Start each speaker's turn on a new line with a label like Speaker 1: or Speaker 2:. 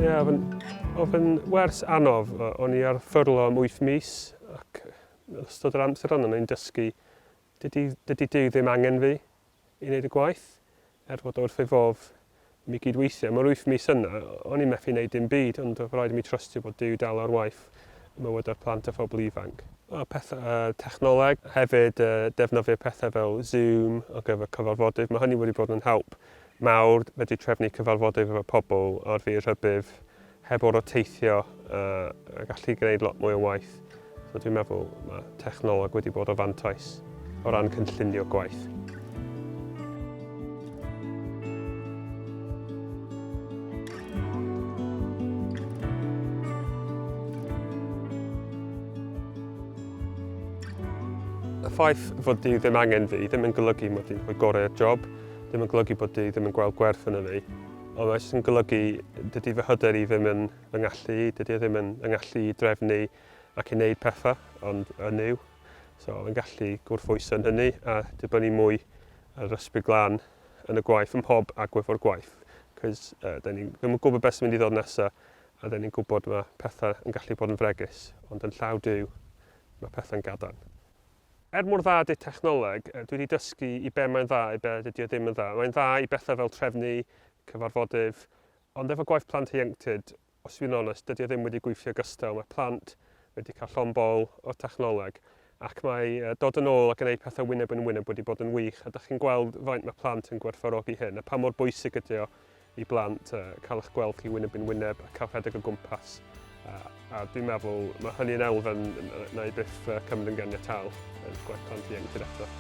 Speaker 1: Ie, yeah, oedd yn wers anodd. O'n i ar ffyrlo am 8 mis ac yn ystod yr amser yna o'n i'n dysgu dydy, dydy Duw ddim angen fi i wneud y gwaith, er fod o wrth ei fodd i mi gydweithio. Mae'r 8 mis yna, o'n i'n methu wneud dim byd, ond oedd rhaid i mi trystio bod Duw dal ar waith ym mywydau'r plant a phobl ifanc. A pethau, uh, technoleg, hefyd uh, defnyddio pethau fel Zoom ar gyfer cyfarfodydd, mae hynny wedi bod yn help mawr, wedi trefnu cyfarfodydd efo pobl ar fyr rhybudd, heb orfod teithio uh, a gallu gwneud lot mwy o waith. So dwi'n meddwl mae technoleg wedi bod o fantais o ran cynllunio gwaith. Y ffaith fod Duw ddim angen fi ddim yn golygu mod i'n rhoi gorau i'r job, ddim yn golygu bod Duw ddim yn gweld gwerth yno fi, ond mae jyst yn golygu dydy fy hyder i ddim yn fy ngallu i, dydy o ddim yn fy ngallu i drefnu ac i wneud pethau, ond yn Nuw. So fi'n gallu gwrthbwyso yn hynny a dibynnu mwy ar yr ysbryd glân yn y gwaith, ym mhob agwedd o'r gwaith. Cos uh, da ni ddim yn gwybod beth sy'n mynd i ddod nesaf, a da ni'n gwybod mae pethau yn gallu bod yn fregus, ond yn llaw Duw mae pethau'n gadarn. Er mor dda ydy technoleg, dwi wedi dysgu i be mae'n dda, i be dydy o ddim yn dda. Mae'n dda i bethau fel trefnu cyfarfodydd, ond efo gwaith plant ieuenctid, os dwi'n onest, dydy o ddim wedi gweithio gystal. Mae plant wedi cael llond bol o'r technoleg, ac mae dod yn ôl a gwneud pethau wyneb yn wyneb wedi bod yn wych, a dych chi'n gweld faint mae plant yn gwerthfawrogi hyn, a pa mor bwysig ydy o i blant cael eich gweld chi wyneb yn wyneb a cael rhedeg o gwmpas. A dwi'n meddwl mae hynny'n elfen na i byth cymryd yn ganiataol yn gwaith plant ieuenctid eto.